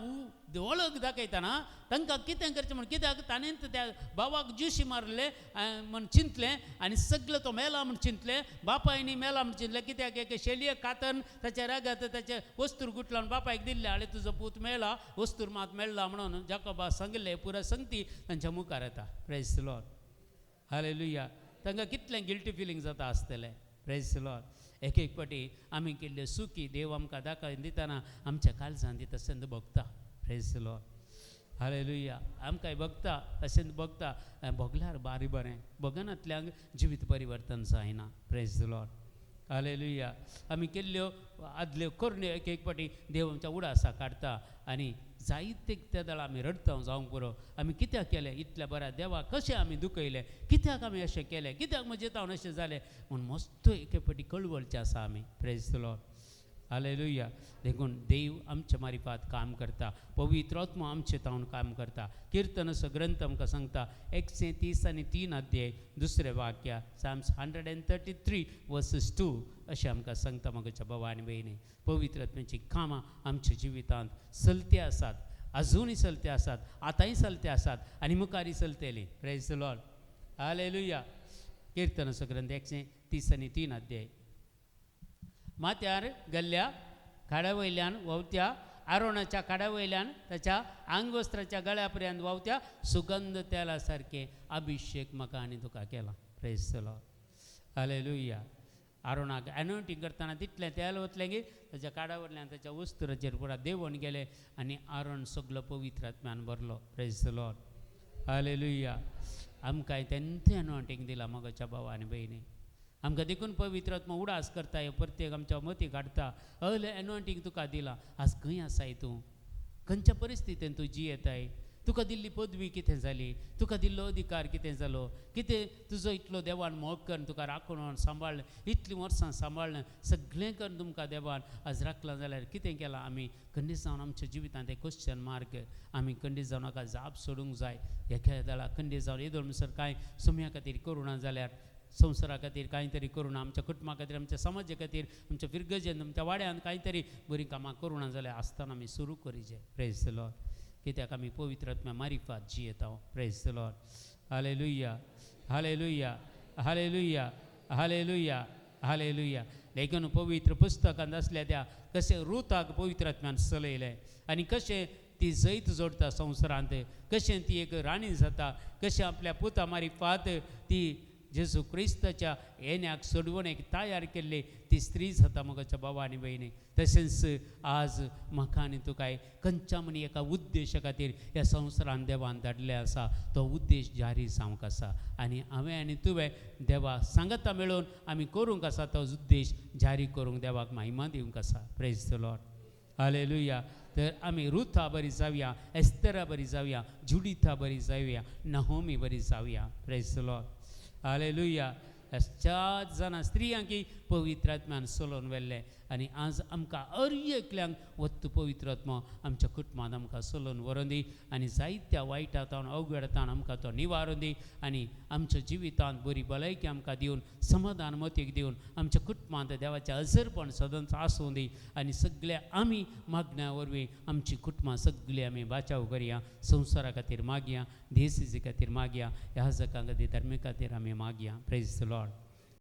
वळख दाखयतना तांकां कितें करचें म्हूण, कित्याक ताणें त्या बाबाक ज्युशी मारलें म्हूण चिंतलें आनी सगळें तो मेला म्हूण चिंतलें, बापायनी मेला म्हूण चिंतलें, कित्याक एक शेलये कातन ताच्या रागात ताचें वस्तूर गुटलावन बापायक दिल्लें, आनी तुजो पूत मेला, वस्तूर मात मेळ्ळा म्हणून जाकोबा सांगिल्लें पुरा संगती तांच्या मुखार येता. Praise the Lord. Hallelujah. तांकां कितलें गिल्टी फिलींग जाता आसतलें. Praise the Lord. एक एक फावटी आमी केल्ले सुखी देव आमकां दाखय दितना आमच्या काळजान दिता संद भोगता. Praise the Lord. Hallelujah. आमकांय भोगता अशें भोगता, भोगल्यार बारी बरें, भोगनातल्यांक जिवीत परिवर्तन जायना. Praise the Lord. हालेलुया. आमी केल्ल्यो आदल्यो करण्यो एक एक फावटी देव आमच्या उडासा काडटा आनी जायते त्या दळा आमी रडटा जावंक पुरो. आमी कित्याक केलें इतल्या बऱ्या देवाक, कशें आमी दुखयलें, कित्याक आमी अशें केलें, कित्याक म्हजें तावन अशें जालें म्हूण मस्त एके फावटी कळवळचें आसा आमी. Praise the Lord. हालेलुया. देखून देव आमच्या मारिफात काम करता, पवित्र आत्मो आमचे तावन काम करता. किर्तनाचो ग्रंथ आमकां सांगता 133 अध्याय दुसरें वाक्य, Psalms 133 verses 2 अशें आमकां सांगता. म्हज्या भावा आनी भयणी, पवित्र आत्म्याची कामां आमच्या जिवितांत चलती आसात, अजुनूय चलते आसात, आतांय चलते आसात आनी मुखारय चलतली. Praise the Lord. हालेलुया. किर्तनाचो ग्रंथ 133 अध्याय. माथ्यार गेल्ल्या खाड्या वयल्यान व्हांवत्या, आरोणाच्या खाड्या वयल्यान ताच्या आंगवस्त्राच्या गळ्या पर्यंत व्हांवत्या सुगंध तेला सारकें अभिशेक म्हाका आनी तुका केला. Praise the Lord. हालेलुया. आरोणाक एनोयंटींग करतना तितलें तेल वतलें की ताच्या काडा वयल्यान ताच्या वस्त्राचेर पुरा देंवून गेलें आनी आरोण सगलो पवित्र आत्म्यान भरलो. Praise the Lord. हालेलुया. आमकांय तेंच एनोयंटींग दिलां मोगाच्या भावा आनी भयणी. आमकां देखून पवित्र आत्मा उडास करता, हे प्रत्येक आमच्या मती काडटा, अहलें एनोयंटींग तुका दिलां, आज खंय आसाय तूं, खंयच्या परिस्थितीन तूं जियेताय, तुका दिल्ली पदवी कितें जाली, तुका दिल्लो अधिकार कितें जालो, कितें तुजो इतलो देवान मोग करून तुका राखून सांबाळ्ळें, इतलीं वर्सां सांबाळ्ळें, सगळें करून तुमकां देवान आज राखलां जाल्यार कितें केलां आमी? खंडीत जावन आमच्या जिवितांत एक क्वेश्चन मार्क, आमी खंडीत जावन हाका जाप सोडूंक जाय. एका वेळा खंडीत जावन येदोळ म्हणसर कांय सुम्या खातीर करूं ना जाल्यार संवसारा खातीर कांय तरी करूं ना, आमच्या कुटुंबा खातीर, आमच्या समाजा खातीर, आमच्या फिरगजेन, आमच्या वाड्यान कांय तरी बरीं कामां करूं ना जाल्यार आसतना आमी सुरू करीचे. Praise the Lord. कित्याक आमी पवित्र आत्म्या मारिफात जियेता. Praise the Lord. Hallelujah. Hallelujah. Hallelujah. Hallelujah. Hallelujah. देखून पवित्र पुस्तकांत आसल्या त्या कशें रुताक पवित्र आत्म्यान चलयलें आनी कशें ती जैत जोडटा संवसारांत, कशें ती एक राणी जाता, कशें आपल्या पुता मारिफात ती जेजू क्रिस्ताच्या येण्याक सोडवणेक तयार केल्ली ती स्त्री जाता. मोगाच्या भावा आनी भयणी, तशेंच आज म्हाका आनी तुकाय खंयच्या म्हणी एका उद्देशा खातीर ह्या संवसारान देवान धाडलें आसा, तो उद्देश जारी जावंक आसा आनी हांवें आनी तुवें देवा सांगता मेळून आमी करूंक आसा तो उद्देश जारी करूंक देवाक महिमा दिवंक आसा. Praise the Lord. हालेलुया. तर आमी रुथा बरी जावया, एस्तेरा बरी जावया, जुडिथा बरी जावया, नहोमी बरी जावया. Praise the Lord. हालेलुया. 4 जाणां स्त्रियांकी पवित्र आत्म्यान चलोवन व्हेल्लें आनी आज आमकां हर एकल्यांक वत्त पवित्र आत्मो आमच्या कुटुंबांत आमकां चलोवन व्हरोन दी आनी जायत्या वायटा तावन अवघडतान आमकां तो निवारून दी आनी आमच्या जिवितांत बरी भलायकी आमकां दिवन, समाधान मतीक दिवन आमच्या कुटुंबांत देवाचें हजरपण सदांच आसूं दी आनी सगळे आमी मागण्या वरवीं आमची कुटुंबां सगळीं आमी बाचाव करया, संवसारा खातीर मागया, देसीजी खातीर मागया, ह्या जगां खातीर, धर्मे खातीर आमी मागया. Praise the Lord.